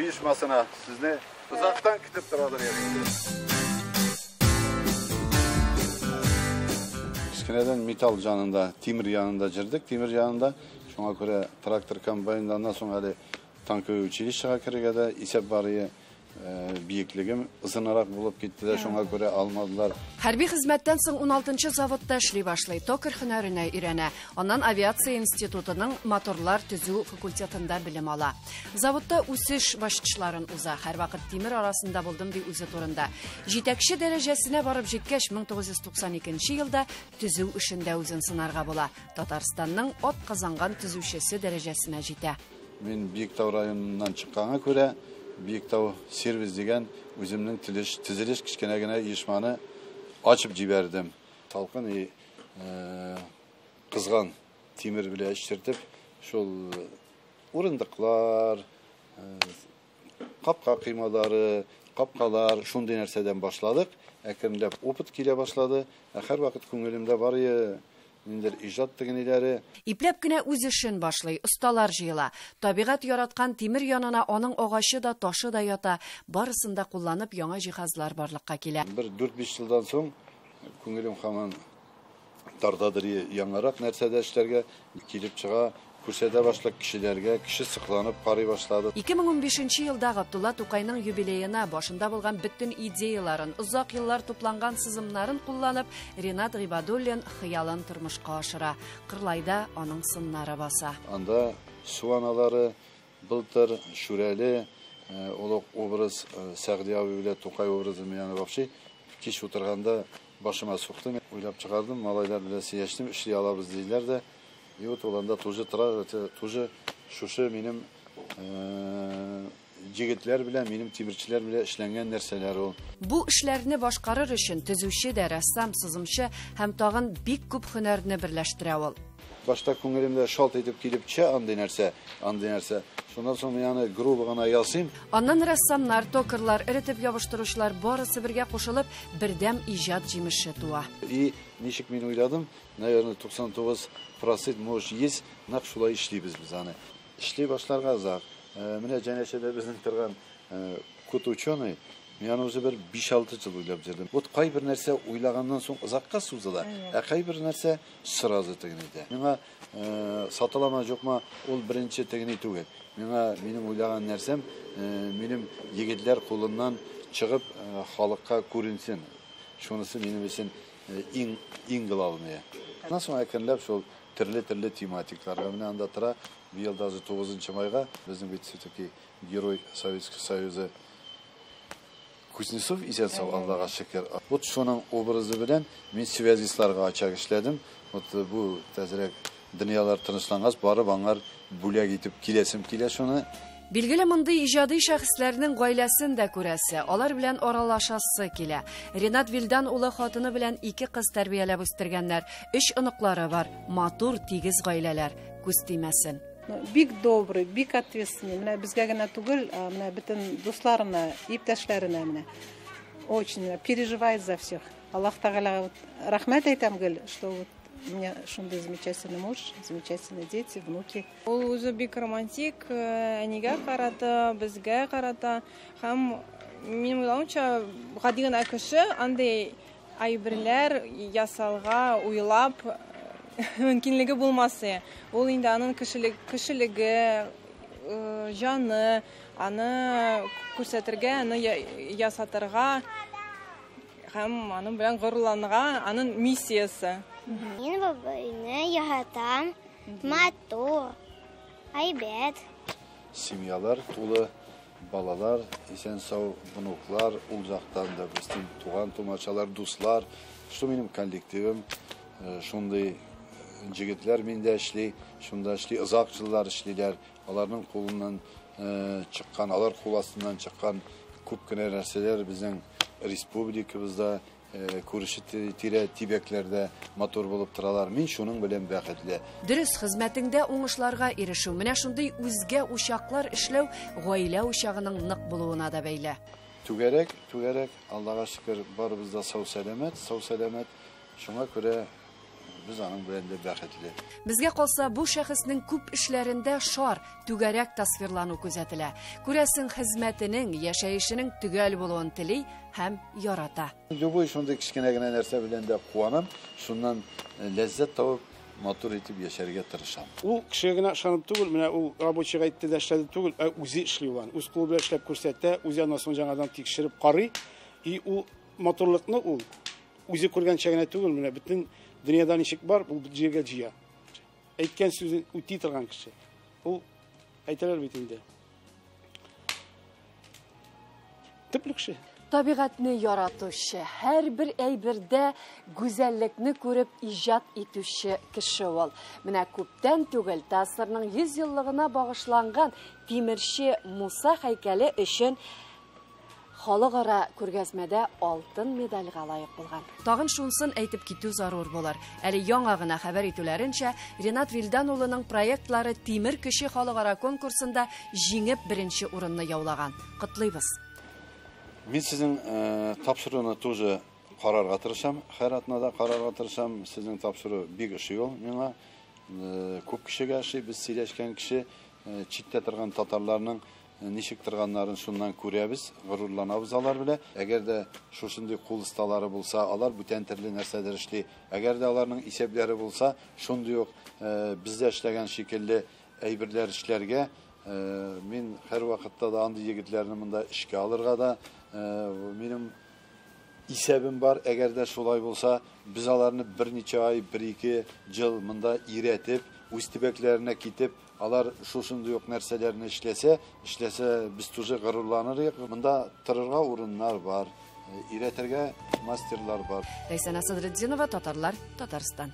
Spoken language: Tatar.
оешмасына сезне озактан көтеп торадыр инде. Кечкенәдән металл янында, тимер янында җырдык, тимер янында. Шуңа күрә трактор комбайндан соң әле танковый училищега керергә дә исәп бар иде. Биеклегем озынрак булып китте дә, шуңа күрә алмадылар. Хәрби хезмәттән соң 16-нчы заводта эшли башлый, токарь һөнәренә өйрәнә. Аннан авиация институтының моторлар төзү факультетында белем ала. Заводта үсеш баскычларын уза, һәрвакыт тимер арасында булдым ди үзе турында. Җитәкче дәрәҗәсенә барып җиткәч, 1992 елда төзү эшендә үзен сынарга була. Татарстанның атказанган төзүчесе дәрәҗәсенә җитә. Мин Биектау районыннан чыкканга күрә, Биектау сервис дигән үземнең төзелеш кечкенә генә оешманы ачып җибәрдем. Салкын и кызган тимер белән эчертеп, шул урындыклар, капка кыймалары, капкалар, шундый нәрсәдән башладык. Әкренләп опыт килә башлады. Ә һәрвакыт күңелемдә бар иде ниндидер иҗат тегениләре. Ипләп кенә үз эшен башлый, осталар җыела. Табигать яраткан тимер янына аның агачы да, ташы да ята. Барысын да кулланып яңа җиһазлар барлыкка килә. Бер дүрт-биш елдан соң күңелем һаман тартадыр яңарак нәрсәдә эшләргә, килеп чыга, күрсәтә башлап кешеләргә, кеше сыкланып карый башлады. 2015 елда Габдулла Тукайның юбилеена башында булган бөтен идеяларын, озак еллар тупланган сызымнарын кулланып, Ринат Гыйбадуллин хыялын тормышка ашыра. Кырлайда аның сыннары баса. Анда су аналары, былтыр, Шүрәле, олуг образ, Сәгъди абый белән Тукай образы мин аны вообще кич утырганда башыма суктым, уйлап чыгардым, малайлар белән сөйләштем, эшли алабыз диделәр дә. И вот уланда тоже тора, тоже шушы минем җегетләр белән, минем тимерчеләр белән эшләнгән нәрсәләр ул. Бу эшләрне башкарыр өчен төзүче дә, рәссам, сызымчы һәм тагын бик күп һөнәрне берләштерә ул. Башта күңелемдә шалт итеп килеп төшә андый нәрсә, андый нәрсә. Шуннан соң мин аны грубо гына ясыйм. Аннан рәссамнар, токарлар, эретеп ябыштыручылар барысы бергә кушылып, бердәм иҗат җимеше туа. И ничек мин уйладым, наверное, 99% может есть, нәкъ шулай эшлибез без аны. Эшли башларга озак. Менә җәнәшәдә безнең торган кот ученый, мин аны уже бер биш-алты ел уйлап йөрдем. Вот кайбер нәрсә уйлаганнан соң озакка сузыла, ә кайбер нәрсә сразу тегене итә. Миңа сатыламы, юкмы, ул беренче тегене түгел. Миңа минем уйлаган нәрсәм, минем егетләр кулыннан чыгып, халыкка күренсен. Шунысы минем өчен иң главное. Аннан соң әкренләп шул төрле-төрле тематикларга менә анда тора. Быел даже тугызынчы майга безнең бит все-таки герой Советского Союза Кузнецов исән сау, Аллага шөкер. Вот шуның образы белән мин связистларга ачак эшләдем. Вот бу тәзрәк дөньялар тынычлангач, барып аңар бүләк итеп киләсем килә шуны. Билгеле, мондый иҗади шәхесләрнең гаиләсен дә күрәсе, алар белән аралашасы килә. Ринат Вилдан улы хатыны белән ике кыз тәрбияләп үстергәннәр. Өч оныклары бар. Матур, тигез гаиләләр. Күз тимәсен. Бик добрый, бик ответственный. Менә безгә генә түгел, ә менә бөтен дусларына, иптәшләренә менә очень переживает за всех. Аллаһ Тәгаләгә вот рәхмәт әйтәм гел, что вот у меня шундый замечательный муж, замечательные дети, внуки. Ул үзе бик романтик, әнигә карата, безгә карата һәм минем уйлавымча, гади генә кеше андый әйберләр ясалга уйлап мөмкинлеге булмасы. Ул инде аның кешелеге, җаны, аны күрсәтергә, аны ясатырга һәм аның белән горурланырга, аның миссиясе. Мин бабайны яратам, матур, әйбәт. Семьялар тулы, балалар, исән-сау внуклар, ул жактан да безнең туган тумачалар, дуслар. Шу минем коллективым, шундый җегетләр миндә эшли, шунда эшли, озак еллар эшлиләр. Аларның кулыннан чыккан, алар кул астыннан чыккан күп кенә нәрсәләр безнең республикабызда, күрше тирә тибәкләрдә матур булып торалар. Мин шуның белән бәхетле. Дөрес, хезмәтеңдә уңышларга ирешү, менә шундый үзгә учаклар эшләү гаилә учагының нык булуына да бәйле. Түгәрәк, түгәрәк, Аллага шөкер, барыбыз да сау-сәламәт, сау-сәламәт. Шуңа күрә Без аның белән дә бәхетле. Безгә калса, бу шәхеснең күп эшләрендә шар, түгәрәк тасвирлану күзәтелә. Күрәсең, хезмәтенең, яшәешенең төгәл булуын тели һәм ярата. Любой шундый кечкенә генә нәрсә белән дә куанам, шуннан ләззәт табып, матур итеп яшәргә тырышам. Ул кешегә генә ышанып түгел, менә ул рабочийга әйтте дә эшләде түгел, ә үзе эшли ул аны. Үз кулы белән эшләп күрсәтә, үзе аннан соң яңадан тикшереп карый. И ул матурлыкны ул үзе күргәнчә генә түгел, менә бөтен дөньяда ничек бар, ул җиргә җыя. Әйткән сүзен үти торган кеше. Ул әйтәләр бит инде. Төпле кеше. Табигатьне яратучы, һәрбер әйбердә гүзәллекне күреп иҗат итүче кеше ул. Менә күптән түгел ТАССРның 100 еллыгына багышланган Тимерче Муса һәйкәле өчен халыкара күргәзмәдә алтын медальгә лаек булган. Тагын шунысын әйтеп китү зарур булыр. Әле яңа гына хәбәр итүләренчә, Ринат Вилдан улының проектлары Тимер кеше халыкара конкурсында җиңеп беренче урынны яулаган. Котлыйбыз. Мин сезнең тапшыруны тоже карарга тырышам, һәр атнада карарга тырышам. Сезнең тапшыру бик ошый ул миңа. Күп кешегә ошый, без сөйләшкән кеше читтә торган татарларның ничек торганнарын шуннан күрәбез, горурланабыз алар белән. Әгәр дә шушындый кул осталары булса, алар бүтән төрле нәрсәләр эшли. Әгәр дә аларның исәпләре булса, шундый ук бездә эшләгән шикелле әйберләр эшләргә мин һәр вакытта да андый егетләрне монда эшкә алырга да минем исәбем бар. Әгәр дә шулай булса, без аларны берничә ай, бер-ике ел монда өйрәтеп, үз төбәкләренә китеп, алар шушындый ук нәрсәләрне эшләсә, без тоже горурланыр идек. Монда торырга урыннар бар, өйрәтергә мастерлар бар. Ләйсән Садретдинова, Татарлар, Татарстан.